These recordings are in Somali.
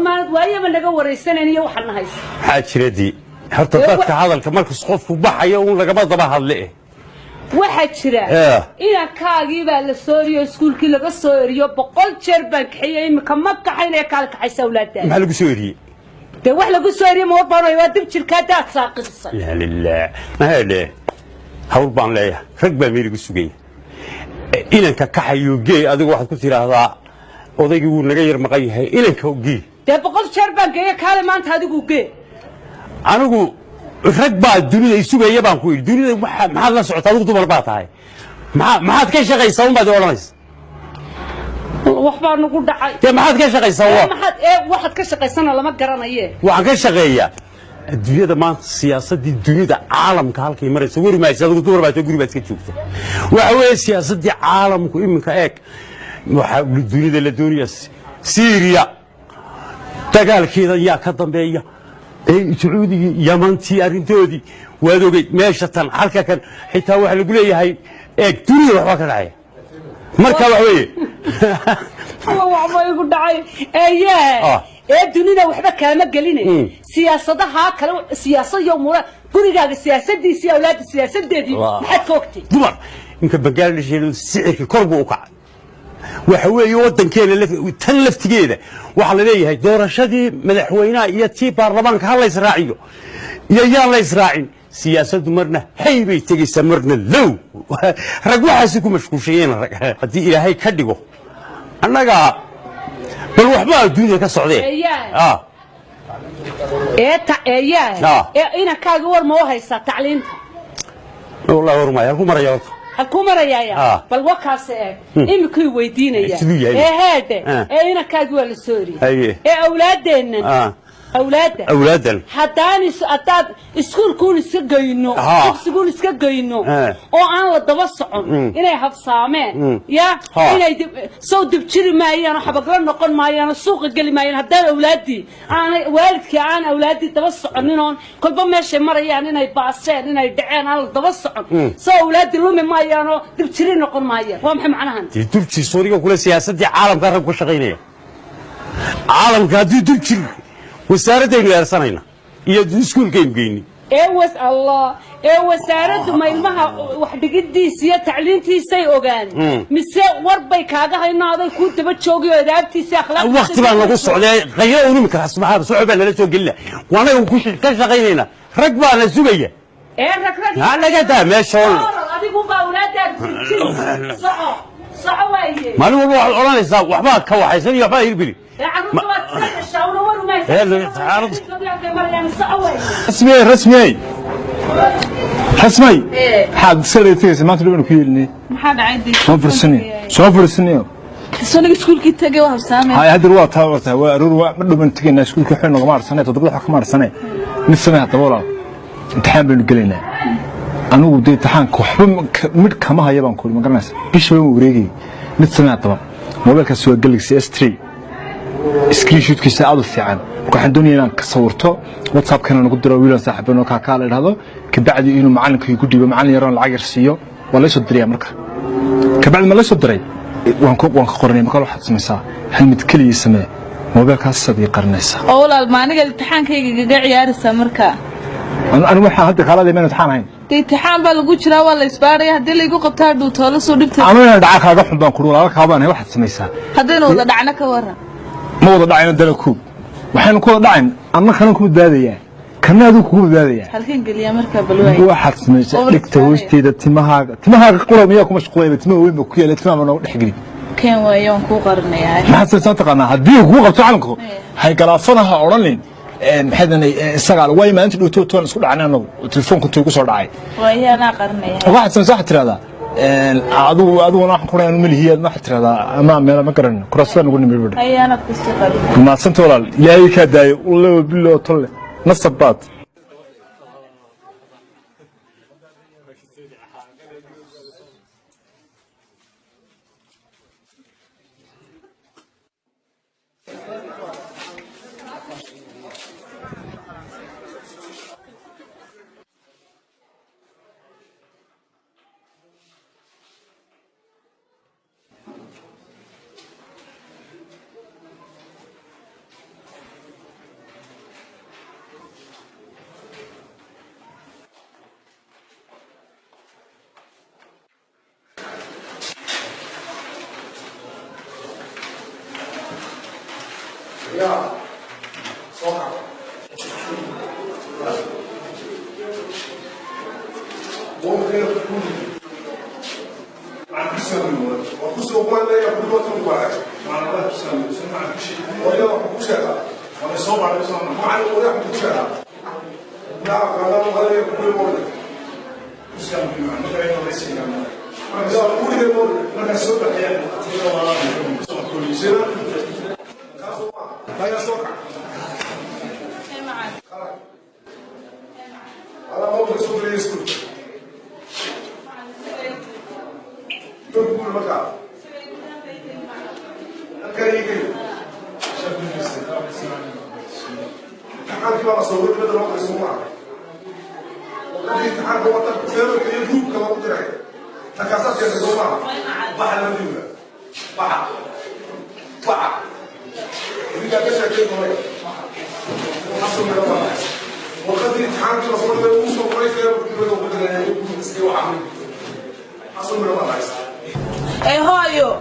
Maalad waayaba naga waraysanan iyo waxaan nahaysa. Maxaa jiradii horta dadka hadalka markas qofku baxayo uun lagama daba hadle. Waxaa jira inankaagii baa la soo eriyo, iskuulkii laga soo eriyo. 100 jeer baan kaxeeyey, iminka ma kaxaynaya. Kaala kaxaysa awlaadaada. Maxaa lagu soo eriyey? Dee wax lagu soo eriye ma banayo, waa dib jirkaa daad saaqidisay. Laa lilah, mahadhe, hawl baan leeyahay, rag baa meel igu sugaya. Inanka kaxayo gee, adigu waxaad ku tidhaahdaa odaygii wuu naga yar maqan yahay, inanka gee. Dee 100 jeer baan geeya, kaale maanta adigu gee. Anigu rag baa dunida isugaya baan ku yidhi. Dunida maxaad la socotaa adigu? Dumar baa tahay, maxaad ka shaqaysaa un baad odhanaysa. Wax baa nagu dhacay. Dee maxaad ka shaqaysaa? Maxaad ee waxaad ka shaqaysana lama garanaye. Waxaan ka shaqeeyaa adduunyada maanta, siyaasaddii dunida caalamka halkay maraysa weri maysa. Adigu dumar baa tahay, guri baad iska joogta. Waxa weeye siyaasaddii caalamku iminka eeg, waxaa dunida la doonaya Siiriya dagaalkeedan yaa ka dambeeya, Sacuudigii, Yamantii arrintoodii waad ogeyd, meesha tan halka kan xitaa waxaa lagu leeyahay. Eeg, dunida waxbaa ka dhacaya, marka waxa weeye waxba igu dhacay eeyaha ee dunida waxba kaama geline. Siyaasadaha kale, siyaasad iyo mura gurigaaga siyaasadiisii, awlaadda siyaasadeedii maxaad ka ogtay? Dumar inka Bangladesh sicirkii kor buu u kacay. Waxa weeye waddankeena tan laftigeeda waxaa la leeyahay doorashadii madaxweynaha iyo tii baarlamaanka ha la israaciyo iyo yaan la israacin. Siyaasaddu marna hay bay tegaysaa, marna low. Rag waxaasi ku mashquulshayeen. Rag haddii Ilaahay ka dhigo annaga bal waxba adduunyada ka socdee. Eeyaa ee inankaaga war ma u haysaa tacliinta? Wallahi war maya. Halku maraya horta? Halkuu marayaaya? Bal wakaas eeg, iminkuu weydiinaya. Ee heedhe, ee inankaagi waa la soo eriyey, ee awlaadeennan, awlaadda awlaadan haddaan haddaad iskuulkuun iska geyno, dugsiguun iska geyno oo aan la daba socon, inay habsaameen ya inay soo dibjiri maayaan oo xabagla noqon maayaan oo suuqa geli maayaan. Haddaan awlaaddii aanay waalidkii aan awlaaddii daba soconin oon kolba meeshay marayaan, inay baaseen, inay dhaceen aan la daba socon, soo awlaaddii lumi maayaan oo dibjiri noqon maayaan. Waa maxay macnahan? Dee dubjir sooriga kule siyaasaddii caalamka rag ka shaqaynaya caalamka haddii dubjir wasaaraddaynu eersanayna iyo iskuulkaynu geyni. Ee was Allah, ee wasaaraddu ma ilmaha wax dhigidiisa iyo tacliintiisay ogaan mise war bay kaaga hayno aday kuu daba joogi oo adaabtiisa akhlaaqdiisa? Waqti baa nagu socday, qaylo un imika maxaa socod baa nala soo gelina, waanaga ka shaqaynayna, rag baana sugaya. Ee rag rag ha laga daa meesha. Adigu baa awlaadaada soco soco waaye. Maalin walba waxaad odhanaysaa waxbaa ka waxaysan iyo waxbaa hirbili. Rasmiyey, rasmiyey, rasmay, maxaad iska dhegeysanaysaa maanta? Dhibanu ku yeelinay. Maxaa dhacay? Soo fursanay, soo fursanay. Soniga iskuulkii tagay waa habsaamay. Hay, hadir waa taa, waa taa, waa aroor, waa ma dhuban tegaynaa iskuulkii, waxay nogama arsanay toddobada, wax kama arsanay. Mid samee haddaba walaal, imtixaan baynu gelaynaa. Anigu dee imtixaanka waxba midh kama haya baan ku ma garanaysa, bisha baan wareegayay. Mid samee haddaba, moobilkaasi waa Galaxy S3, screenshotkiisa aad u fiican. Marka waxaan doonaya inaan ka sawirto, WhatsAppkana nagu diro wiilan saaxiibano kaakaa la idhahdo, kabacdi inuu macalinka igu dhiibo, macalin yaroon lacag yar siiyo, waa laysoo diraya. Marka kabacdi ma laysoo diray, waan ka qoranaya. Marka waxaad samaysaa hal mid keliya samee, moobilkaas ii qarinaysaa. Oo walaal, maaniga imtixaankayga gaga ciyaaraysaa marka? Anigu waxaan hadda kaalada imaan imtixaan ahayn. Dee imtixaan baa lagu jiraa, waa la isbaaraya, haddii laygu qabtaa hadhuu toolo soo dhibta. Anu inaan dhacaa kaaga xun baan kuri, walaalo kaabaan ahay. Waxaad samaysaa haddaynu wada dhacno ka waran? Ma wada dhacayno dala kuub, waxaynu ku wada dhacayn anna kanan ku badbaadayaa, kana adigu kugu badbaadayaa. Halkan geliyaa markaa balwaay. Waxaad samaysaa dhigta hoosteeda timahaaga, timahaaga qura miyaa ku mashquulayba? Timaha weyn ba ku yaala, timaha noogu dhex gelin. Keen waayo, waan kuu qarinayaa. Maxaad samaysaa taqaanaa? Haddii uu kugu qabto calanku hay galaafana ha odhanin maxaydanay isagaa waayo. Maalinta dhowto toon isku dhacnay anagu, telefoonku intuu igu soo dhacay. Waayo, anaa qarinaya. Waxaad samaysaa, waxaad tirahdaa adigu adiguna waxaan ku anu malihiyaad, waxaad tirahdaa ama meel ma garan kuraasada nagu nimid bidhi. Haye, anaa kusii qarinaya. Maadsanta walaal, Ilaahay kaa daayo ulewa bilo tolle nasab baad. Yaa soo kac. Hooyo.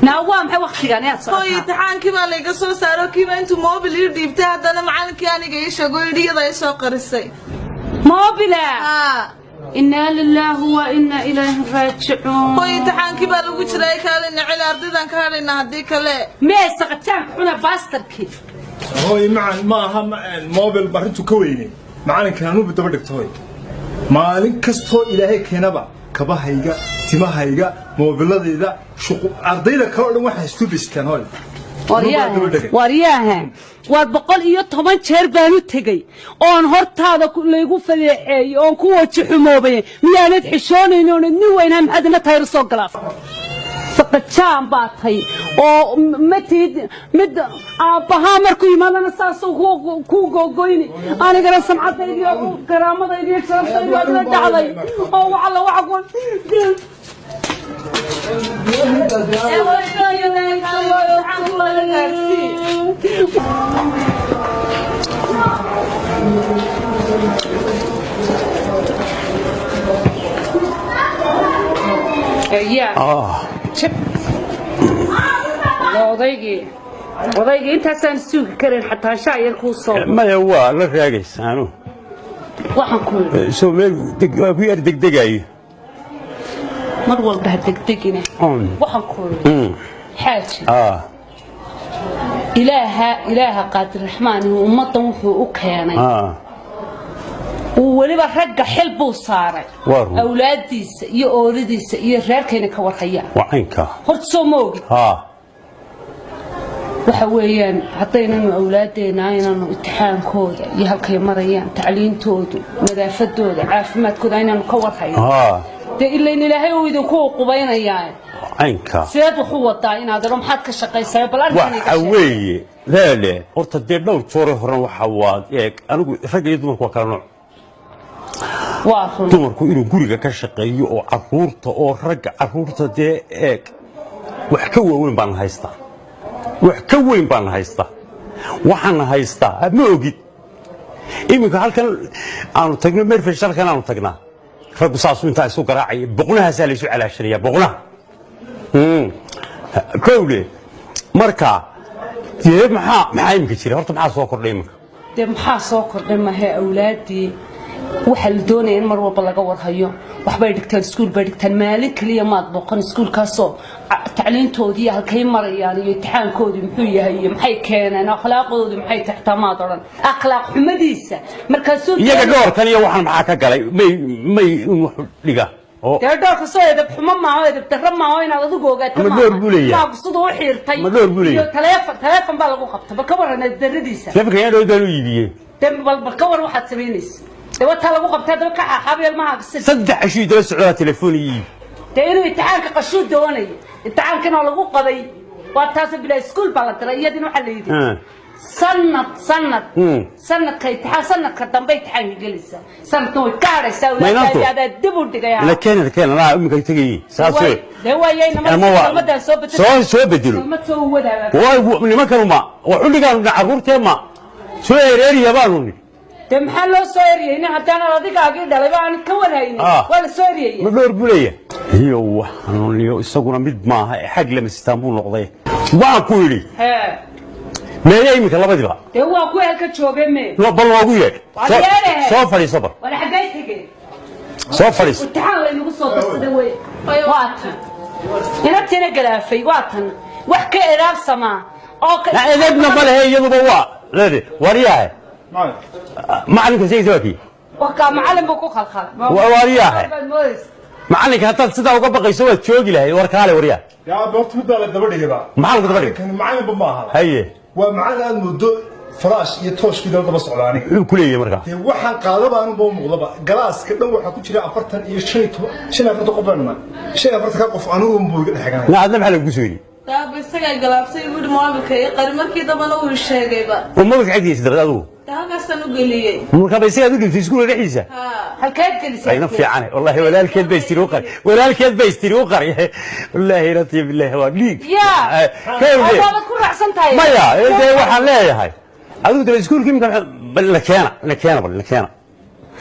Naa waa maxay waqtigan ayaad Hooyo, socotaa? Imtixaankii baa layga soo saaro, kiiba intuu moobil ii dhiibtay haddana macalinkii aniga ii sheego yidhi iyada ay soo qarisay. Moobila? Haa. Innaa lilaahi wa innaa ilayhi raajicuun. Hooyo, imtixaankii baa lagu jiray, kaale nicil ardaydan ka hadhayna haddii kale. Mee saqajaanka xuna baastarkii? Hooy macan, ma aha mobil arrintu ka weynay. Macalinkan anugu daba dhigto hooy, maalin kastoo Ilaahay keenaba kabahayga, timahayga, moobiladayda, shuqu ardayda kale oo dhan waxay isku bistaan hooy. Waryaahan, waar 110 jeer baan u tegey oon hortaada laygu fadeexeeyey oon ku waji xumoobay. Miyaanad xishoonayn oonad nin weynaa? Maxaad ina tayr soo galaaf? Saqajaan baa tay oo matid mid aabbahaa markuu yimaadana saasuu kuu googoyni. Anigana samcadaydi iyo karaamadaydi iyo sharaftaydi waa ila dhacday oo waxa la waxa ku. Yaa jab odaygii intaasaan sugi karin xataa shaa yar kuu soo. Maya, waa la raagaysaanu. Waxaan ku yidhi, soo meel waa ku yar degdegayo. Mar walba ha degdegine. Waxaan ku yidhi, xaaji, Ilaaha Qaadirraxmaan inuu ummaddan wuxuu u keenay uu weliba ragga xil buu saaray. Waa run. Awlaaddiisa iyo ooridiisa iyo reerkayna ka warhayaan. Waa caynka. Horta soo ma ogid? Haa. Waxa weeyaan, haddaynanu awlaaddeena aynanu imtixaankooda iyo halkay marayaan, tacliintoodu, nadaafadooda, caafimaadkooda aynanu ka warhayn, dee ilayn Ilaahay uu idinku uqubaynayaa. Caynka. Sideed wax u wadaa inaad ero? Maxaad ka shaqaysaa? Bal arrinkan iga waxa sheeg. Weeye leele, horta dee dhowr joore horena waxa waa eeg, anigu ragga iyo dumarku waa kala nooc. Waa run. Dumarku inuu guriga ka shaqeeyo oo caruurta oo ragga caruurta dee eeg, wax ka waaweyn baan haystaa, wax ka weyn baan haystaa, waxaan haystaa ma ogid. Iminka halkan aanu tagno Merfish, halkan aanu tagnaa, raggu saasu intaa isu garaacaya, boqnahaasaa laysu calaashanaya, boqnaha kowle. Marka dee maxaa iminka jira horta? Maxaa soo kordhay iminka? Dee maxaa soo kordhay mahe, awlaaddii waxaa la doonaya in mar walba laga warhayo. Waxbay dhigtaan, iskuul bay dhigtaan. Maalin keliya maad booqan iskuulkaasoo tacliintoodii halkay marayaan iyo imtixaankoodii muxuu yahay iyo maxay keeneen, akhlaaqdoodii maxay taxtaa maad odhan, akhlaaq xumadiisa markaasuu. Iyaga dhowrkan iyo waxaan maxaa ka galay? May in wax dhiga oo Dee dhoorka soo edeb xumo maaho, edeb darro maaho inaad adigu ogaato. Ma dhoor buu leeyahay? Maagu siduu u xiirtay. Ma dhoor buu leeyahay? Iyo taleefon baa lagu qabta. Bal ka warran edeb darradiisa. Telefonka yaa dhow baan u iibiyey. Dee bal ka war waxaad samaynaysa. Dee wataa lagu qabtay, haddaba ka xaaxaabiya ilmahaaga si. 3 cashii daba socdaa telefoon ii iibi. Dee inuu imtixaanka qashuu doonayo, imtixaankana lagu qabay, waa taasoo bilaa iskuul baa la diray. Iyadina waxaa la yidhi sanad sanadka imtixaan, sanadka dambe imtixaanka gelaysaa, sanadkan way ka hadhaysaa. Ma inantu? Awlaadaadii adaa dib u dhigay. La keena, keena laa iminka tegayey saas wey. Dee waayay. Ama waa kelmadaan soo bedel. Soo bedelo. Kelmad soo wadaaga. Waay, nimankan ma wax u dhigaan carruurtee, ma soo ereeriya baanu nidhi. Dee maxaa loo soo eryaynin haddaanan adigaagii dhalayba aanad ka wanaynin? Waa la soo eryaya. Ma dhowr buu leeyahay iyo waxanuuniyo isaguna mid maaha ee xag lama sitaan buu noqday. Waxaan ku yidhi, Hee. Meeya iminka labadiba? Dee waa kuwa halka jooge mee. Bal loogu yeedh. Waa yeedhe. Soo fadhiiso bal. Wala xaggay tegeen? Soo fadhiiso. Imtixaan laynagu soo darsaday wey. Waa tan inantiina galaafay, waa tan wax ka edaabsamaa oo ka Na edebna ma lehe, iyaduba waa leede waryahe. Macalinka sheegaysa waa kii. Wakaa macallin buu ku khalkhalay. Waryahe. Baad moodaysa. Macalinka haddaad sidaa uga baqayso waad joogi lahayd. War kaale waryahe. Yaa horta mid baa la daba dhigay. Maxaa lagu daba dhigay? Kan macalinba ma aha. Haye. Waa macalin aad muddo faraash iyo tooshkii daba socda aniga. Muxuu ku leeyahay markaa? Dee waxaan qaadaba anuba u muuqdaba galaaska dhan waxaa ku jira 45, 45 qof baan nahay. 45 ka qof anigu unbuu iga dhex xiganaya. Na adna maxaa lagu soo yidhi? Daaba isagaa galaabtay, igu yidhi moobilka ii qari, markii dambana uu sheegayba. Oo mobilka xaggiisa dabad adigu? Dee halkaasaan u geliyey. Markaa ba isagaad u dhibtay iskuulka dhexdiisa? Haa. Halkeed gelisay? Ayna fiican wallahi, walaalkeed bay istiri u qari, walaalkeed bay istiri u qari, wallahi latiif billahi waa dhiig. Yaa. Kawde. Waabad ku raacsan tahay. Maya, dee waxaan leeyahay adigu daba iskuulka imika bal la keena, la keena, bal la keena.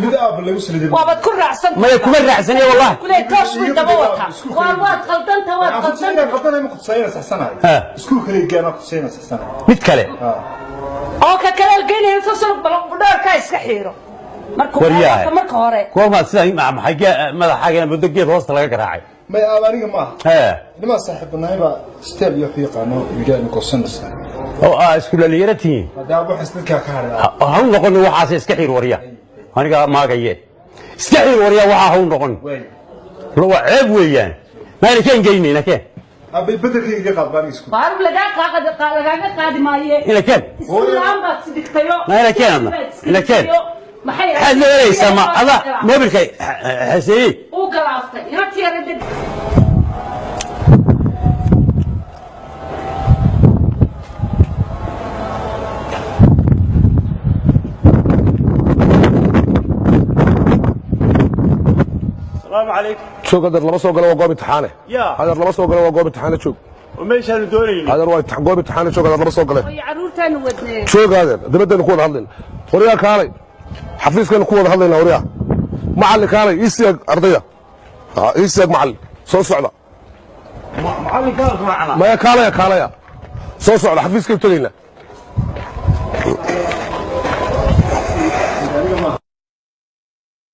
Mid aaba lagu saliday. Waabad ku raacsan tahay. Maya, kuma raacsaniya wallahi. Kule toosh buu daba wataa. Waa waad qaldanta, waad Waxaan ku qaldanta. qaldanay ma kutusayna saxsanahay. Ha. Iskuulka la geeyana kutusayna saxsanahay. Mid kale. Oo ka kale geynaya soo soo dhaarkaa iska xiiro marka Waryahay. Marka hore. Goormaad sidaa maxay madaxaagana muddo geed hoosta laga garaacay? May aaba, aniga ma aha. Hee. Nimaa saaxiibanahay baa steeb iyo wuxuu yaqaano yidhaahdo goosanaysa. Oo aa isku dhalinyaro tihiin. Hadda aaba waxaas dadkaa ka hadhay. Ha u noqon waxaas, iska xiir warya, aniga maagaye, iska xiir warya, waxaa ha u noqon. Waay. La waa ceeb weeyaan, mayna keen geynayna keen. Aabay bedelkayga iga qaad baan isku. Waarub lagaa qaadi, lagaaga qaadi maaye. Ina keen. Islaan baad sidhigtayo. Ma ina keen adna. Ina keen. Maxay Maxaad la helaysaa ma ada mobilka xaseeyey? Uu galaaftay inantii yara deg. Asalaamu calaykum. Joog adeer, lama soo galo, waa goob imtixaane. Yaa. Adeer, lama soo galo, waa goob imtixaane, joog. Meeshaanu doonayni. Adeer, waa goob imtixaane, joog adeer, lama soo gale. Way carruurtaanu wadnee. Joog adeer, dibadaynu ku wada hadlayna. Waryaa kaalay, xafiiskaynu ku wada hadlaynaa. Waryaa macallin kaalay, ii siyaag ardayda. Ha, ii siyaag macallin, soo socda. Macallinkaa raacna. Maya, kaalaya, kaalaya, soo socda, xafiiskaynu tegaynaa.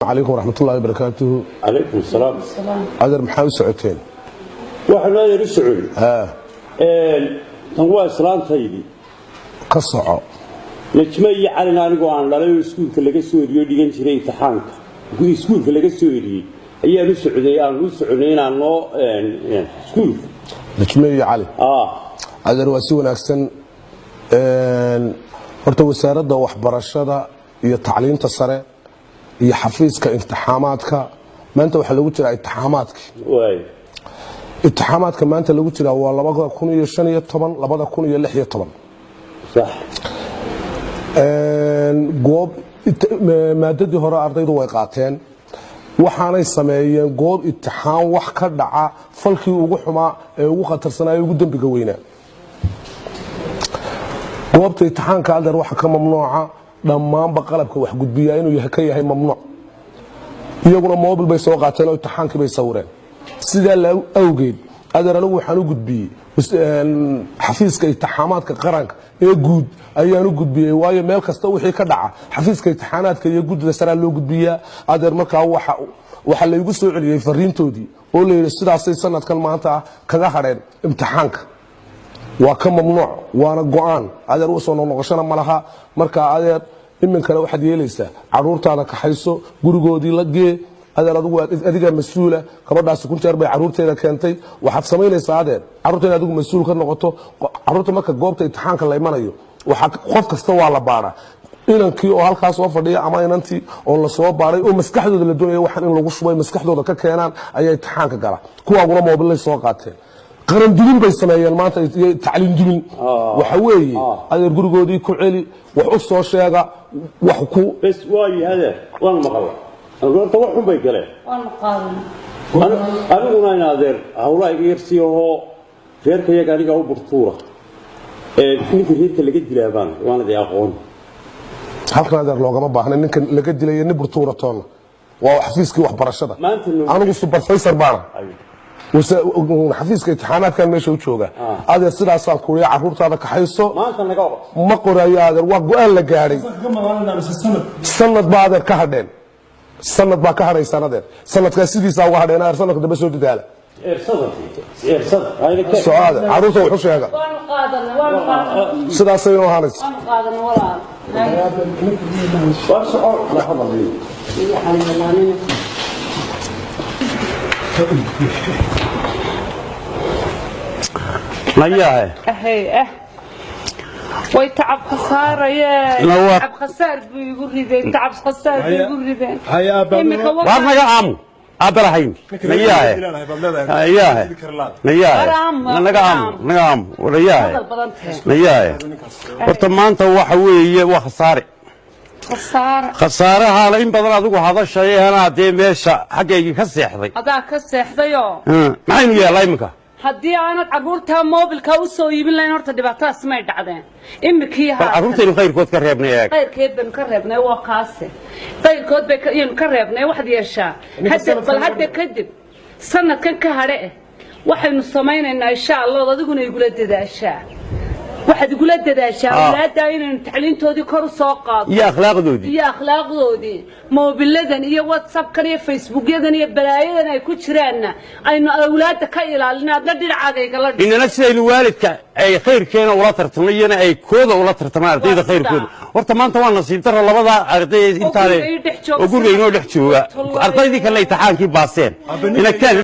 Calaykum waraxmatullahi wabarakaatuhu. Calaykum asalaam. Adeer, maxaa u socoteen? Waxaanu adeer u socon haa tan waa islaantaydii. Ka soco. Najme iyo Calin anigoo aan dhalay oo iskuulka laga soo eriyo dhigan jiray imtixaanka iskuulka laga soo eriyey ayaan u socday, aan u soconay inaan noo iskuulka. Najme iyo Cali? Ah. Adeer, waa si wanaagsan. Horta wasaaradda waxbarashada iyo tacliinta sare iyo xafiiska imtixaamaadka maanta waxaa lagu jiraa imtixaamaadkii. Waay. Imtixaamaadka maanta lagu jiraa waa 2015, 2016. Sax. Goob maadadii hore ardaydu way qaateen, waxaanay sameeyeen goob imtixaan wax ka dhaca falkii ugu xumaa ee ugu khatarsanaa ee ugu dembiga weynaa. Goobta imtixaanka adeer waxa ka mamnuuca dhammaanba qalabka wax gudbiyaa inuu yahay ka yahay mamnuuc. Iyaguna moobil bay soo qaateen oo imtixaankii bay sawireen. Sidaa la awgeed adeer, anigu waxaan u gudbiyey xafiiska imtixaamaadka qaranka ee guud ayaan u gudbiyey, waayo meel kasta wixii ka dhaca xafiiska imtixaanaadka iyo guddida saraa loo gudbiyaa adeer. Markaa waxa laygu soo celiyey fariintoodii oo la yidhi sidaasay sanadkan maanta ah kaga hadheen imtixaanka, waa ka mamnuuc, waana go-aan adeer, u soo noqnoqoshana ma laha. Marka adeer, iminkana waxaad yeelaysaa caruurtaada kaxayso, gurigoodii la gee adeer. Adigu adigaa mas-uula, gabadhaasi kun jeer bay caruurteeda keentay. Waxaad samaynaysaa adeer, carruurta in adigu mas-uul ka noqoto. Carruurta marka goobta imtixaanka la imanayo, waxaa qof kasta waa la baadhaa, inankii oo halkaa soo fadhiya ama inantii oo la soo baaray oo maskaxdooda la doonaya waxaan in lagu shubay maskaxdooda ka keenaan ayaa imtixaanka gala. Kuwaaguna moobilay soo qaateen, qaran dumin bay sameeyeen maanta iyo tacliin dumin. Waxa weeye adeer, gurigoodii ku celi, wax u soo sheega, wax ku bes waayi adeer, waan maqla horta, wax xun bay galeen. Waanu qaadan. Aniguna in adeer hawlaha iga yarsiiyahoo reerka yaga aniga u burtuura. Ninka reerka laga dilaa baan waana dee aqoon. Halkan adeer loogama baahna ninkan laga dilaya nin burtuura toonna, waa xafiiskii waxbarashada. Maanta Anigu supervisor baana. Ayo. Xafiiska imtixaanaadkan meesha u jooga adeer, sidaasaan kuriya carruurtaada kaxayso. Maanta naga oqo. Ma qorayo adeer, waa go-aan la gaadhay. Sanad baa adeer ka hadheen, sanad baa ka hadhaysaan adeer, sanadkaa sidiisaa uga hadheen adeer, sanadka dambe soo dadaala. Eersada, eersada. Soco adeer, carruurta wuxu sheega. Waanu qaadanay, waanu qaadanay. Sidaasay inoo ahaanaysa. Waanu qaadanay walaal. War soco la hadal. Nayahe. Ahey way tacab khasaarayeen. Tacab khasaar buu igu rideen, tacab khasaar buu igu rideen. Haya, aabba. Imika Waar naga aamu, aabbalahayn. Nayahe, nayahe, nayahe. Naga aamu, naga aamu, nayahe. Hadal badan tahay. Nayahe, horta maanta waxa weeye waa khasaare. Khasaar. Khasaaraha la in badan adigu hadashay, anaa dee meesha xaggaygii ka seexday. Adaa ka seexdayoo. Maxaynu yeellaa iminka? Haddii aanad carruurtaa moobilka u soo iibin lahayn, horta dhibaatadaas may dhacdeen imikii. Bal carruurtaynu khayrkood ka reebnay eeg. Qayrkeed baynu ka reebnay, waa kaase, qayrkood bay yaynu ka reebnay. Waxaad yeeshaa hadda, bal hadda kadib sanadkan ka hadhe waxaynu samaynaynaa insha Allah, ood adiguna igula dadaashaa, waxaad igula dadaashaa awlaaddaa inaynu tacliintoodii kor u soo qaadno. Iyo akhlaaqdoodii. Iyo akhlaaqdoodii. Moobiladan iyo WhatsAppkan iyo Facebookyadan iyo balaayadan ay ku jiraanna aynu awlaadda ka ilaalina, adna dhinacaaga igala dhig. Inana sidaynu waalidka ay khayrkeena ula tartamno, iyana ay kooda ula tartamaan ardayda. Waa khayrkooda. sidaa. Horta maanta waa nasiib daro labada arday intaale guriga ii dhex jooga. Oo guriga inoo dhex jooga, ardaydii kalena imtixaankii baaseen. Ina